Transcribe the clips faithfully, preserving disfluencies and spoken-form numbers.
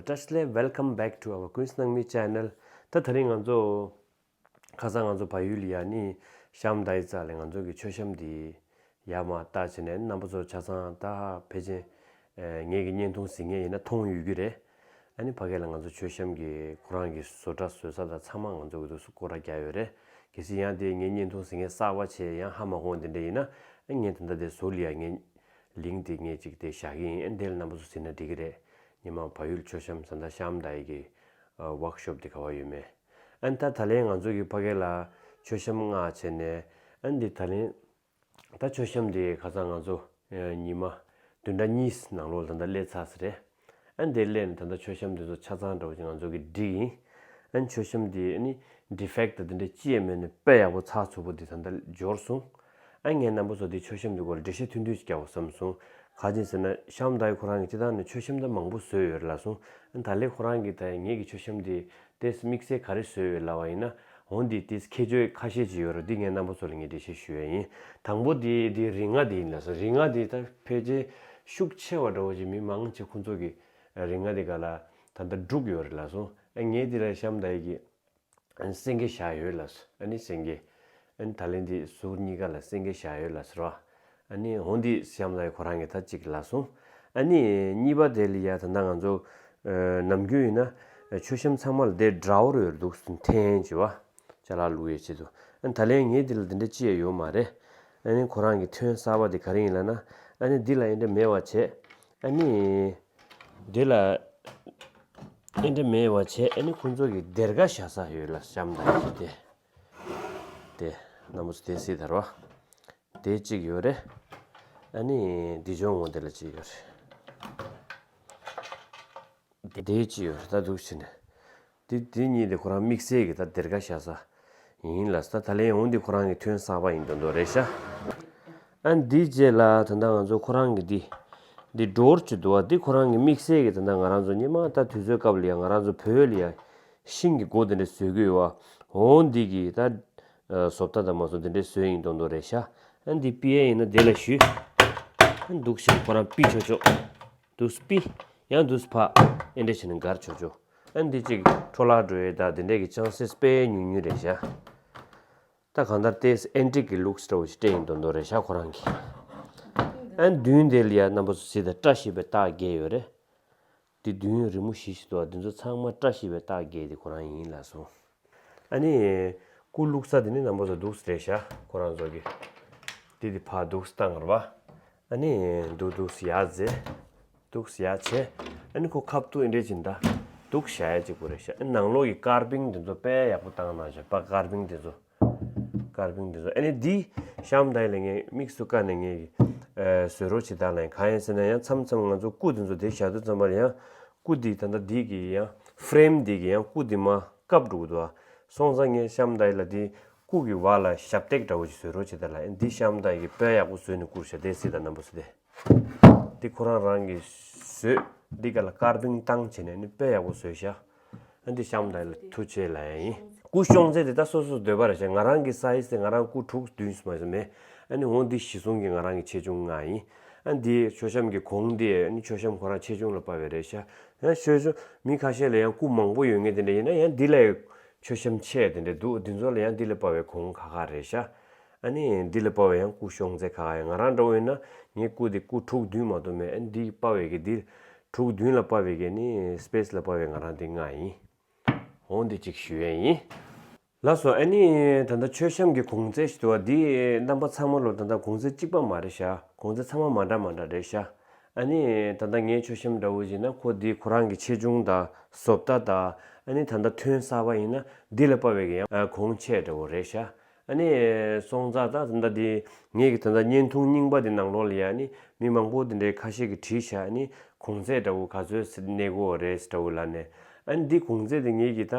བཀྲ་ཤིས་བདེ་ལེགས། Welcome back to our Queen's Nangmi channel. ད་དེ་རིང་ང་ཚོ་ཁ་སང་ང་ཚོ་བལ་ཡུལ་ལ་ཡ་ནི་ཤམ་དའི་རྩ་ལ་ང་ཚོ་གི་མཆོད་བཤམས་འདི་ཡར་མར་བལྟས་བྱས་ནས་རྣམ་པ་ཚོ་ཆ་ཚང་ད་ཕལ་ཆེར་ངེད་ཀྱི་བརྙན་ཐུང་གཟིགས་མཁན་ཡིན་ན་མཐོང་ཡོད་ཀྱི་རེད། ཨ་ནི་ཕ་གི་ལ་ང་ཚོ་མཆོད་བཤམས་ཀྱི་ཁོ་རང་གི་བཟོ་གྲྭ་བཟོ་ས་དང་ཚང་མ་ང་ཚོ་གི་འདུག་སེ་སྐོར་ར་རྒྱག་ཡོད་རེད། གལ་སྲིད་ཡང་དེ་ངའི་བརྙན་ཐུང་གཟིགས་མཁན་གསར་པ་བྱས་ཡང་ཧ་མ་གོ་བ་དེ་འདྲ་ཡིན་ན་ཨ་ངས་ད་ལྟ་དེ་བཟོ་ལ་ཡ་ངས་ལིང་ཀི་དེ་ངས་ཅིག་དེ་བཞག་གི་ཡིན། ཨ་འདི་ལ་རྣམ་པ་ཚོ་གཟིགས་ན་འགྲིག་གི་རེད། ཉི་མ་བལ་ཡུལ་མཆོད་བཤམས་ད་ལྟ་ཤམ་དའི་གི་ཝོག་ཤོབ་དེ་ག་བ་ཡོད་མེད། ཨ་ནི་ད་ད་ལན་ང་ཚོ་གི་ཕ་གི་ལ་མཆོད་བཤམས་མངགས་བྱས་ནས་ཨ་ནི་འདི་ད་ལན་ད་མཆོད་བཤམས་དེ་ཁ་སང་ང་ཚོ་ཉི་མ་བདུན་ཕྲག་གཉིས་ནང་ལོགས་ལ་ད་ལྟ་སླེབས་ཚར་ས་རེད། ཨ་ནི་དེ་སླེབས་ནས་ད་ལྟ་མཆོད་བཤམས་དེ་ཚོ་ཆ་ཚང་འདྲ་བོ་ཅིག་ང་ཚོ་གི་སྒྲིག་ཡིན། ཨ་ནི་མཆོད་བཤམས་དེ་ཨ་ནི་ཌི་ཕེག་ཊི་དེ་འདྲ་ཅི་ཡང་མེད་ནས་དཔེ་ཡག་པོ་ཚགས་ཚུད་པོ་དེ་ད་ལྟ་འབྱོར་སོང་། ཨ་ངས་རྣམ་པ་ཚོ་དེ་མཆོད་བཤམས་དེ་སྐོར་ལ་འགྲེལ་བཤད་ཐུང་ཐུང་ཞིག་རྒྱག་དགོས་བསམ་སོང་། ག་ཅི་ཟེར་ན་ཤམ་དའི་ཁོ་རང་གི་སྤྱིར་བཏང་ནས་མཆོད་བཤམས་ད་མང་པོ་བཟོས་ཡོད་རེད་ལབ་སོང་། ཨ་ནི་ད་ལན་ཁོ་རང་གི་ད་ངེད་ཀྱི་མཆོད་བཤམས་དེ་དེ་དམིགས་བསལ་ག་རེ་བཟོས་ཡོད་ལབ་པ་ཡིན་ན། འོ་འདི་དེ་ཁྱད་ཆོས་ཁ་ཤས་ཅིག་ཡོད་རེད། འདི་ངས་རྣམ་པ་ཚོ་ལ་ངས་འགྲེལ་བཤད་ཞུ་ཡ་ཡིན། དང་པོ་དེ་དེ་རིགས་ལྔ་དེ་ཡིན་ལབ་སོང་། རིགས་ལྔ་དེ་ད་ཕལ་ཆེར་ཤུགས་ཆེ་བ་འདྲ་བོ་ཅིག་མི་མང་ཆེ་ཁོང་ཚོ་གི་རིགས་ལྔ་དེ་ག་ལ་ད་ལྟ་དྲུག་ཡོད་རེད་ལབ་སོང་། ཨ་ངས་འདི་ལ་ཤམ་དའི་གི་ཨ་ནི་སེང་གེ་བཞག་ཡོད་ལབ་སོང་། ཨ་ནི་སེང་གེ་ཨ་ནི་ད་ལན་འདི་ཟུར་གཉིས་ཀ་ལ་སེང་གེ་བཞག་ཡོད་ལབ་ཟེར་བ། ཨ་ནི་འོ་འདི་ཤམ་དའི་ཁོ་རང་གི་ད་གཅིག་ལབ་སོང་། ཨ་ནི་གཉིས་པ་དེ་ལ་ཡ་ད་ལྟ་ང་ཚོ་ནམ་རྒྱུན་ཡིན་ན་མཆོད་བཤམས་ཚང་མ་ལ་དེ་འདྲ་བོ་རེད་འདུག་འཐེན་བྱེད་པ། ཅ་ལག་བླུག་ཡས་ཆེད་དུ། ཨ་ནི་ད་ལན་ངས་འདི་ལ་འདི་འདྲ་ཅི་ཡང་ཡོད་མ་རེད། ཨ་ནི་ཁོ་རང་གི་ཐོན་གསར་པ་དེ་ག་རེ་ཡིན་ལབ་ན། ཨ་ནི་འདི་ལ་ཨེ་འདྲ་མེད་པ་བྱས། ཨ་ནི་འདི་ལ་ཨེ་འདྲ་མེད་པ་བྱས། ཨ་ནི་ཁོང་ཚོ་གི་སྡེར་ཁ་བཞག་ས་ཡོད་ལབ་ཤམ་དའི་གི་དེ། དེ་རྣམ་པ་ཚོ་དེ་གཟིགས་དར་བ། དེ་གཅིག་ཡོད་རེད། ཨ་ནི་འདི་ཕྱོགས་ངོས་དེ་ལ་གཅིག་ཡོད་རེད། དེ་གཅིག་ཡོད་རེད། ད་འདུག་བྱས་ནས། དེ་དེ་གཉིས་དེ་ཁོ་རང་དམིགས་བསལ་གྱི་ད་སྡེར་ཁ་བཞག་ས་ཡིན་ལབ་ས། ད་ད་ལན་འོ་འདི་ཁོ་རང་གི་ཐོན་གསར་པ་ཡིན་མདོག་མདོག་རེད་ཤག་ཨ་འདི་རྗེས་ལ་ད་ལྟ་ང་ཚོ་ཁོ་རང་གི་འདི་འདི་ཌོར་ཅིག་འདུག་བ། འདི་ཁོ་རང་གི་དམིགས་བསལ་གྱི་ད་ལྟ་ང་རང་ཚོ་སྔོན་མ་ད་དུས་ཚོད་སྐབས་ལ་ཡ་ང་རང་ཚོ་བོད་ལ་ཡ་ཤིང་གི་སྒོ་དེ་འདྲ་བཟོས་ཀྱི་ཡོད་བ། འོ་འདི་གི་ད་བཟོ་ལྟ་དང་མ་བཟོ་འདི་འདྲ་བཟོས་ཡིན་མདོག་མདོག་རེད་ཤག་ཨ་འདི་ཕྱེ་ཡ་ཡིན་ན་དེ་ལ་གཞུས། ཨ་འདུག་བྱས་ཁོ་རང་ཕྱེ་ཆོག་ཆོག་འདུག་སེ་ཕྱེ། ཡང་འདུག་སེ་ཕར། ཨེ་འདྲ་བྱས་ནས་བསྒར་ཆོག་ཆོག་ཨ་འདི་གཅིག་འཕྲོ་བརླག་འགྲོ་ཡས་ད་དེ་འདྲས་ཀྱི་ཆན་སེས་དཔེ་ཉུང་ཉུང་རེད་ཤག་ད་གང་ལྟར་ཏོག་ཙམ་ཨེན་ཊིག་གི་ལུགས་འདྲ་བོ་ཞིག་སྤྲད་ཡིན་མདོག་མདོག་རེད་ཤག་ཁོ་རང་གིས། ཨ་མདུན་དེ་ལ་ཡ་རྣམ་པ་ཚོ་གཟིགས་དང་། བཀྲ་ཤིས་པའི་རྟགས་བརྒྱད་ཡོད་རེད། དེ་མདུན་རི་མོ་བཞི་ཞིག་འདུག་བ། འདི་ཚོ་ཚང་མ་བཀྲ་ཤིས་པའི་རྟགས་བརྒྱད་དེ་ཁོ་རང་ཡིན་ལབ་སོང་། ཨ་ནི་སྐུ་བླུགས་ས་དེ་ནི་རྣམ་པ་ཚོ་འདུག་སེ་རེད་ཤག་ཁོ་རང་ཚོ་གི་དེ་དེ་ཕར་འདུག་སེ་བཏང་ར་བ། ཨ་ནི་འདུག་འདུག་སེ་ཡར་འཛེགས། འདུག་སེ་ཡར་བྱས། ཨ་ནི་ཁོ་ཁ་ཐུག་ཨེ་འདྲས་ཅིག་ད་འདུག་བཞག་ཡ་གཅིག་པོ་རེད་ཤག་ཨ་ནང་ལོགས་ཀྱི་ཀར་བིང་དེ་ཚོ་དཔེ་ཡག་པོ་བཏང་གནང་ཤག་ད་ཀར་བིང་དེ་ཚོ། ཀར་བིང་དེ་ཚོ། ཨ་ནི་འདི་ཤམ་དའི་ལ་ངས་དམིགས་སུ་བཀར་ནས་ངས་ཨ་བཟོ་རོགས་བྱེད་དང་ལབ་ཡིན། གང་ཡིན་ཟེར་ན་ཡང་མཚམས་མཚམས་ང་ཚོ་སྐུ་དེ་ཚོ་དེ་བཞག་དུས་ཙམ་པ་ལ་ཡང་སྐུ་འདི་ད་ལྟ་འདི་གི་ཡང་ཕེ་རེམ་འདི་གི་ཡང་སྐུ་འདི་མར་བཀབ་འགྲོ་གི་འདུག་བ། སོང་ཙང་ངས་ཤམ་དའི་ལ་འདི་སྐུ་གི་བར་ལ་ཞབས་སྟེགས་འདྲ་བོ་ཞིག་བཟོ་རོགས་བྱེད་དང་ལབ་ཡིན། འདི་ཤམ་དའི་གིས་དཔེ་ཡག་པོ་བཟོས་ནས་བསྐུར་ཤག་དེ་གཟིགས་དང་རྣམ་པ་ཚོ་དེ། འདི་ཁོ་རང་རང་གིས་བཟོས། འདི་ག་ལ་ཀར་བིང་བཏང་བྱས་ནས་ནི་དཔེ་ཡག་པོ་བཟོས་ཤག་ཨ་འདི་ཤམ་དའི་ལ་ཐུགས་རྗེ་ཆེ་ལབ་ཡ་ཡིན། སྐུ་ཤོང་ཚད་དེ་ད་སོ་སོའི་འདོད་པ་རེད་ཤག་ང་རང་གི་སའི་ཛི་དེ་ང་རང་སྐུ་དྲུག་བདུན་ཙམ་མ་ཟིན་མེད། ཨ་ནི་འོ་འདི་གཞི་བཟུང་གི་ང་རང་གི་ཆེ་ཆུང་ལྔ་ཡིན། ཨ་འདི་མཆོད་བཤམས་ཀྱི་གོང་འདི་ཨ་ནི་མཆོད་བཤམས་ཁོ་རང་ཆེ་ཆུང་ལ་དཔག་པའི་རེད་ཤག་ཡང་ཆོས་ཆོས་མི་ཁ་ཤས་ལ་ཡང་སྐུ་མང་པོ་ཡོད་མཁན་དེ་འདྲ་ཡིན་ན་ཡང་འདི་ལས་མཆོད་བཤམས་ཆེ་དེ་འདྲ་འདུག་འདི་ཚོ་ལ་ཡང་འདི་ལ་དཔག་པའི་གོང་ཁག་ཁག་རེད་ཤག་ཨ་ནི་འདི་ལ་དཔག་པའི་ཡང་སྐུ་ཤོང་ཚད་ཁག་ཁག་ཡང་ང་རང་འདྲ་བོ་ཡིན་ན་ངའི་སྐུ་འདི་སྐུ་དྲུག་བདུན་མ་གཏོགས་མེད། ཨ་ནི་འདི་དཔག་པའི་གི་འདི་དྲུག་བདུན་ལ་དཔག་པའི་གི་ནི་སི་པེ་སི་ལ་དཔག་པའི་ང་རང་འདི་ལྔ་ཡིན། འོ་འདི་གཅིག་ཞུ་ཡས་ཡིན། ལགས་སོ། ཨ་ནི་ད་ལྟ་མཆོད་བཤམས་ཀྱི་གོང་ཚད་ཞིག་འདུག་བ། འདི་རྣམ་པ་ཚང་མ་ལོ་ད་ལྟ་གོང་ཚད་གཅིག་པ་མ་རེད་ཤག་གོང་ཚད་ཚང་མ་མ་འདྲ་མ་འདྲ་རེད་ཤག་ཨ་ནི་ད་ལྟ་ངའི་མཆོད་བཤམས་འདྲ་བོ་ཞིག་ན་ཁོ་འདི་ཁོ་རང་གི་ཆེ་ཆུང་དང་བཟོ་ལྟ་དང་ཨ་ནི་ད་ལྟ་ཐོན་གསར་པ་ཡིན་ན་འདི་ལ་དཔག་པའི་གི་ཡང་གོང་ཆེ་འདྲ་བོ་རེད་ཤག་ཨ་ནི་སོང་ཙང་ད་ད་ལྟ་འདི་ངེད་ཀྱི་ད་ལྟ་བརྙན་ཐུང་རྙིང་པ་འདི་ནང་ལོགས་ལ་ཡ་ཨ་ནི་མི་མང་པོ་འདི་འདྲའི་ཁ་ཤས་ཀྱིས་བྲིས་ཤག་ཨ་ནི་གོང་ཚད་འདྲ་བོ་ག་ཚོད་གནས་དགོས་རེད་འདྲ་བོ་ལབ་ནས། ཨ་ནི་འདི་གོང་ཚད་འདི་ངེད་ཀྱིས་ད་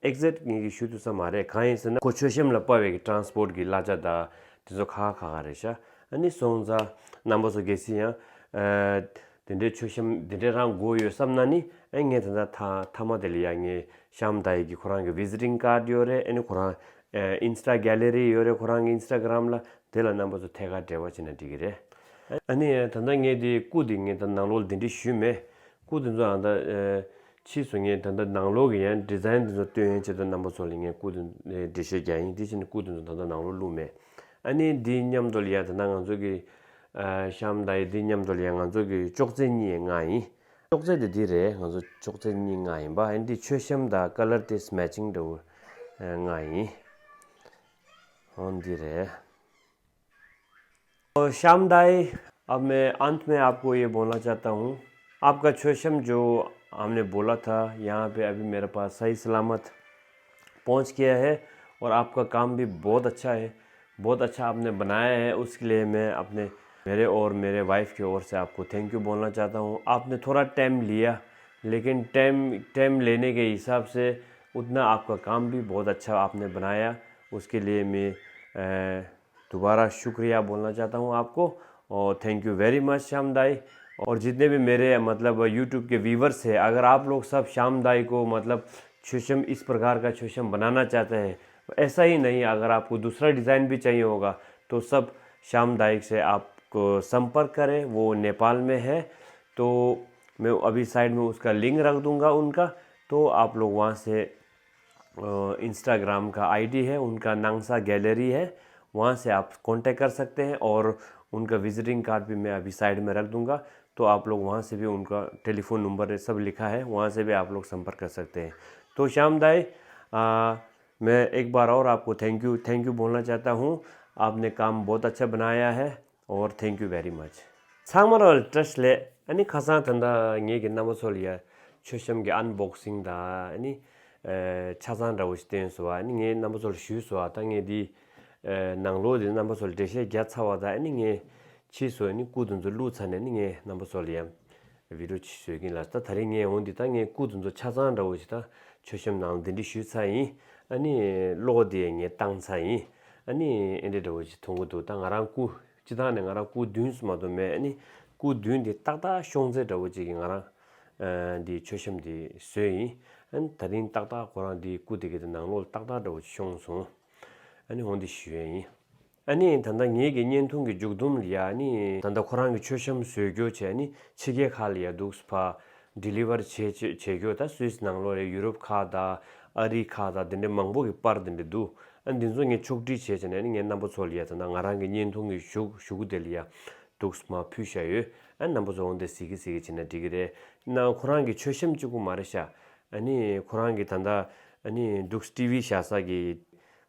ཨེག་ཛེག་ཊི་ངེད་ཀྱིས་ཞུ་ཐུབ་ས་མ་རེད། གང་ཡིན་ཟེར་ན་ཁོ་མཆོད་བཤམས་ལ་དཔག་པའི་གི་ཊ་རན་སི་པོར་ཊི་གི་གླ་ཆ་དང་དེ་ཚོ་ཁག་ཁག་ཁག་ཁག་རེད་ཤག་ཨ་ནི་སོང་ཙང་རྣམ་པ་ཚོ་གལ་སྲིད་ཡང་ཨ་དེ་འདྲའི་མཆོད་བཤམས་དེ་འདྲའི་རང་དགོས་ཡོད་བསམ་ན་ནི་ཨ་ངས་ད་ལྟ་མཐའ་མཐའ་མ་དེ་ལ་ཡ་ངས་ཤམ་དའི་གི་ཁོ་རང་གི་ཝི་ཛི་ཊིང་ཀར་ཌི་ཡོད་རེད། ཨ་ནི་ཁོ་རང་ཨ་ཨིན་སི་ཊ་གྷེ་ལེ་རི་ཡོད་རེད། ཁོ་རང་གི་ཨིན་སི་ཊ་གྷ་རམ་ལ། དེ་ལ་རྣམ་པ་ཚོ་ཐད་ཀར་འབྲེལ་བ་བྱས་ན་འགྲིག་གི་རེད། ཨ་ནི་ད་ལྟ་ངས་དེ་སྐུ་དེ་ངས་ད་ནང་ལོགས་ལ་དེ་འདྲ་ཞུས་མེད། སྐུ་དེ་ཚོ་ཨ་ད་ཨ་ ཕྱིས་སུ་ངས་ད་ལྟ་ནང་ལོགས་ཀྱི་ཡང་ཌི་ཛའིན་འདི་ཚོ་སྟོན་ཡས་ཆེད་དུ་རྣམ་པ་ཚོ་ལ་ངས་སྐུ་དུ་འགྲེལ་བཤད་རྒྱག་ཡིན། དེ་བཞིན་སྐུ་དུ་ཚོ་ད་ལྟ་ནང་ལོགས་བླུགས་མེད། ཨ་ནི་འདི་མཉམ་དུ་ལ་ཡང་ད་ལྟ་ང་ཚོ་གི་ཤམ་དའི་འདི་མཉམ་དུ་ལ་ཡང་ང་ཚོ་གི་ཅོག་ཙེ་གཉིས་མངགས་ཡིན། ཅོག་ཙེ་འདི་འདི་རེད། ང་ཚོ་ཅོག་ཙེ་གཉིས་མངགས་ཡིན་པ། ཨ་ནི་འདི་མཆོད་བཤམས་དང་ཀ་ལར་དེ་མེ་ཅིང་འདྲ་བོ་མངགས་ཡིན། འོ་འདི་རེད། और श्याम दाई, अब मैं अंत में आपको ये बोलना चाहता हूँ, आपका छुएशम जो हमने बोला था, यहाँ पे अभी मेरे पास सही सलामत पहुँच गया है और आपका काम भी बहुत अच्छा है, बहुत अच्छा आपने बनाया है। उसके लिए मैं अपने, मेरे और मेरे वाइफ की ओर से आपको थैंक यू बोलना चाहता हूँ। आपने थोड़ा टाइम लिया, लेकिन टाइम टाइम लेने के हिसाब से उतना आपका काम भी बहुत अच्छा आपने बनाया। उसके लिए मैं अ, दोबारा शुक्रिया बोलना चाहता हूँ आपको। और thank you very much Shyam dai. और जितने भी मेरे मतलब यूट्यूब के व्यूवर्स हैं, अगर आप लोग सब श्याम दाई को मतलब छुएशम, इस प्रकार का छुएशम बनाना चाहते हैं, ऐसा ही नहीं, अगर आपको दूसरा डिज़ाइन भी चाहिए होगा तो सब श्याम दाई से आपको संपर्क करें। वो नेपाल में है, तो मैं अभी साइड में उसका लिंक रख दूंगा उनका, तो आप लोग वहाँ से इंस्टाग्राम का आईडी है उनका, नांगसा गैलरी है, वहाँ से आप कांटेक्ट कर सकते हैं। और उनका विजिटिंग कार्ड भी मैं अभी साइड में रख दूंगा, तो आप लोग वहाँ से भी, उनका टेलीफोन नंबर सब लिखा है, वहाँ से भी आप लोग संपर्क कर सकते हैं। तो श्याम दाई, आ, मैं एक बार और आपको थैंक यू थैंक यू बोलना चाहता हूँ। आपने काम बहुत अच्छा बनाया है। और thank you very much. ཚང་མ་ལ་བཀྲ་ཤིས་བདེ་ལེགས། ཨ་ནི་ཁ་སང་ད་ལྟ་ངེད་ཀྱི་རྣམ་པ་ཚོ་ལ་ཡ་མཆོད་བཤམས་ཀྱི་ཨན་བོག་སིང་དང་ཨ་ནི་ཨ་ཆ་ཚང་འདྲ་བོ་ཞིག་བསྟན་སོང་བ། ཨ་ནི་ངས་རྣམ་པ་ཚོ་ལ་ཞུས་སོང་བ། ད་ངས་འདི་ཨ་ནང་ལོགས་འདི་རྣམ་པ་ཚོ་ལ་འགྲེལ་བཤད་རྒྱག་ཚར་བ། ད་ཨ་ནི་ངས་ཕྱིས་སུ་ཨ་ནི་སྐུ་དེ་ཚོ་བླུགས་ཚར་ནས་ཨ་ནི་ངས་རྣམ་པ་ཚོ་ལ་ཡ་བི་ཌིའོ་ཅིག་བཟོས་ཀྱིན་ལ། ད་ད་རིང་ངས་འོང་འདི་ད་ངས་སྐུ་དེ་ཚོ་ཆ་ཚང་འདྲ་བོ་ཞིག་ད་མཆོད་བཤམས་ནང་ལ་འདི་འདྲ་ཞུས་ཚར་ཡིན། ཨ་ནི་གློག་འདི་ངས་བཏང་ཚར་ཡིན། ཨ་ནི་ཨེ་འདྲ་འདྲ་བོ་ཞིག་མཐོང་གི་འདུག་ད་ང་རང་སྐུ་སྤྱི་བཏང་ནས་ང་རང་སྐུ་བདུན་ཙམ་མ་གཏོགས་མེད། ཨ་ནི་སྐུ་བདུན་འདི་ཏག་ཏག་ཤོང་ཚད་འདྲ་བོ་ཅིག་གིས་ང་རང་ཨ་འདི་མཆོད་བཤམས་འདི་བཟོས་ཡིན། ཨ་ནི་ད་རིང་ཏག་ཏག་ཁོ་རང་འདི་སྐུ་དེ་གི་དེ་ནང་ལོགས་ཏག་ཏག་འདྲ་བོ་ཅིག་ཤོང་སོང་། ཨ་ནི་འོ་འདི་ཞུ་ཡས་ཡིན། ཨ་ནི་ད་ལྟ་ངེད་ཀྱི་བརྙན་ཐུང་གི་མཇུག་སྡོམ་ལ་ཡ། ཨ་ནི་ད་ལྟ་ཁོ་རང་གི་མཆོད་བཤམས་བཟོས་རྒྱུ་བྱས། ཨ་ནི་ཕྱི་རྒྱལ་ཁག་ལ་ཡ་འདུག་སེ་ཕར་ཌི་ལི་ཝར་བྱེད་བྱེད་བྱེད་རྒྱུ། ད་སུད་སི་ནང་ལོགས་རེད། ཡུ་རོབ་ཁག་དང་ཨ་རི་ཁག་དང་དེ་འདྲའི་མང་པོ་གི་པར་དེ་འདྲ་འདུག་ཨ་འདི་ཚོ་ངས་ཕྱོགས་སྒྲིག་བྱས་བྱས་ནས་ཨ་ནི་ངས་རྣམ་པ་ཚོ་ལ་ཡ་ད་ལྟ་ང་རང་གི་བརྙན་ཐུང་གི་གཞུག་གཞུག་གུ་དེ་ལ་ཡ་འདུག་སེ་མར་ཕུལ་བཞག་ཡོད། ཨ་རྣམ་པ་ཚོ་འོང་དེ་གཟིགས་ཀྱི་གཟིགས་ཀྱི་བྱས་ན་འགྲིག་གི་རེད། ན་ཁོ་རང་གི་མཆོད་བཤམས་གཅིག་པུ་མ་རེད་ཤག་ཨ་ནི་ཁོ་རང་གི་ད་ལྟ་ཨ་ནི་འདུག་སེ་ཊི་ཝི་བཞག་ས་གི་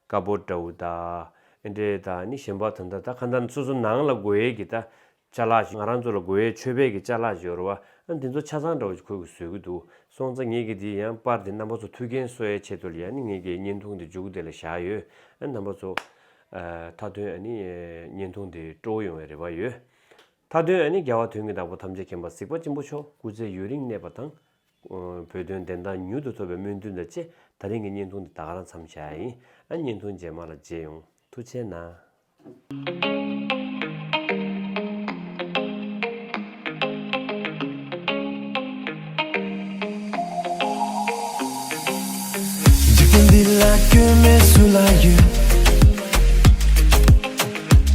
ཀ་བོཌ་འདྲ་བོ་དང་ཨེ་འདྲས་དང་ནི་གཞན་པ་ད་ལྟ་ད་གང་ལྟར་སོ་སོ་ནང་ལ་དགོས་ཡས་ཀྱི་ད་ཅ་ལག་ཅིག་ང་རང་ཚོ་ལ་དགོས་ཡས་མཆོད་པའི་གི་ཅ་ལག་ཅིག་ཡོད་རེད་བ། ཨ་འདི་ཚོ་ཆ་ཚང་འདྲ་བོ་ཅིག་ཁོས་གི་བཟོས་གི་འདུག་སོང་ཙང་ངེད་ཀྱི་འདི་ཡང་པར་འདི་རྣམ་པ་ཚོ་ཐུགས་འགན་གསོ་ཡས་ཆེད་དུ་ལ་ཡ་ནི་ངེད་ཀྱི་བརྙན་ཐུང་འདི་མཇུག་དེ་ལ་བཞག་ཡོད། ཨ་རྣམ་པ་ཚོ་ཨ་མཐའ་དོན་ཨ་ནི་བརྙན་ཐུང་འདི་སྤྲོ་པོ་ཡོང་བའི་རེ་བ་ཡོད། མཐའ་དོན་ཨ་ནི་རྒྱལ་བ་དོན་གྱི་བདག་པོ་ཐམས་ཅད་མཁྱེན་པ་གཟིགས་པ་ཆེན་པོ་མཆོག་སྐུ་ཚེ་ཡུན་རིང་གནས་པ་དང་། བོད་དོན་བདེན་མཐའ་མྱུར་དུ་ཐོབ་པའི་སྨོན་འདུན་དང་བཅས་ད་རིང་གི་བརྙན་ཐུང་འདི་ད་ག་རང་མཚམས་བཞག་ཡིན། ཨ་བརྙན་ཐུང་རྗེས་མ་ལ་མཇལ་ཡོང་། ཐུགས་རྗེ་གནང་། འཇིག་རྟེན་འདི་ལ་སྐྱོན་མེད་སུ་ལ་ཡོད།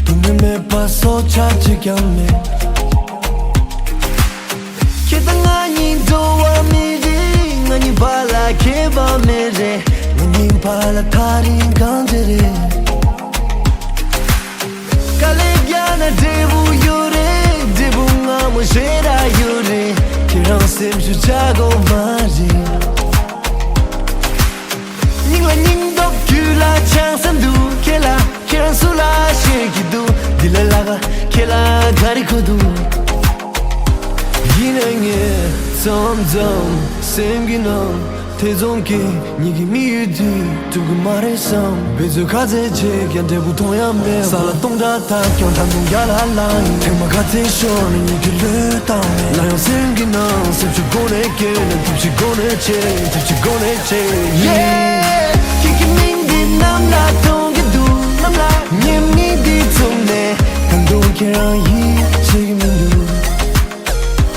དོན་མེད་མེད་པ་སོ་ཆ་གཅིག་ཀྱང་མེད། ཁྱེད་དང་ང་གཉིས་འགྲོ་བ་མི་རིགས། ང་གཉིས་བར་ལ་ཁྱད་པར་མེད་རེད། ང་གཉིས་བར་ལ་ཐག་རིང་གང་ཅི་རེད། དཀའ་ལས་བརྒྱབ་ན་འབྲས་བུ་ཡོད་རེད། འབྲས་བུ་མངར་མོ་ཞེ་དྲག་ཡོད་རེད། ཁྱེད་རང་སེམས་ཤུགས་ཆག་དགོས་མ་རེད། སྙིང་ལ་སྙིང་སྟོབས། རྒྱུད་ལ་བྱང་ས་འདུག་ཁྱེད་ལ་ཁྱེད་རང་སུ་ལ་ཤེས་ཀྱི་འདུག་འདི་ལས་ལྷག་ཁྱེད་ལ་ག་རེ་དགོས་འདུག་ཡིན་ནའི་ངས་མཚམས་མཚམས་སེམས་ཀྱི་ནང་ཐེ་ཚོམ་སྐྱེ། ཉིད་ཀྱི་མི་ཡུལ་དུ་འགྲོ་གི་མ་རེད་བསམ། བེད་སྤྱོད་ག་ཚད་བྱས་ཀྱང་འབྲས་བུ་མཐོང་ཡ་མེད། ས་ལ་སྟོང་ཕྲག་བཏབ་ཀྱང་ད་དུང་ཡར་ལ་ལངས་ཡིན། ཐེངས་མ་ག་ཚད་ཤོར་ནས་ཉིད་ཀྱི་བློས་བཏང་མེད། ལ་ཡང་སེམས་ཀྱི་ནང་སེམས་ཤུགས་སྒོ་ནས་སྐྱེས་ནས་ཐུབ་ཅིག་སྒོ་ནས་ཆེ། ཐུབ་ཅིག་སྒོ་ནས་ཆེ། Yeah། ཁྱེད་ཀྱི་མིང་འདི་གནམ་ལ་གཏོང་གི་འདུག་གནམ་ལ། ངའི་མིང་འདི་བཙུགས་ནས་ད་དུང་ཁྱེད་རང་ཡིད་ཆེས་ཀྱི་མི་འདུག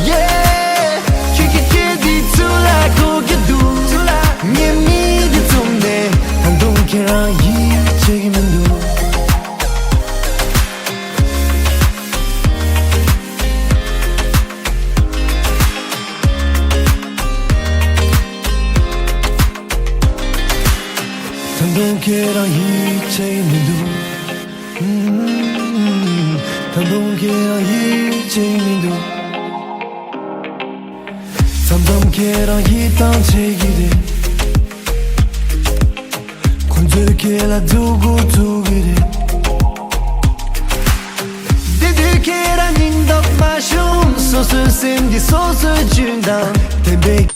Yeah། ཁྱེད་ཀྱི་སྐད་འདི་ཚུར་ལ་གོ་གི་འདུག་ཚུར་ལ། ངའི་མིང་འདི་བཙུགས་ནས་ད་དུང་ཁྱེད་རང་ཡིད་ཆེས་ཀྱི་མི་འདུག་ད་དུང་ཁྱེད་རང་ཡིད་ཆེས་མི་འདུག་ད་དུང་ཁྱེད་རང་ཡིད་ཆེས་མི་འདུག་མཚམས་མཚམས་ཁྱེད་རང་ཡིད་ཐང་ཆད་ཀྱི་རེད། ཁོ་ཚོས་ཁྱེད་ལ་སྡུག་གུ་བཙུགས་ཀྱི་རེད། དེ་དུས་ཁྱེད་རང་སྙིང་སྟོབས་མ་ཞུམ། སོ་སོའི་སེམས་ཀྱི་སོ་སོའི་འཇོན་ཐང་བསྟན་པའི་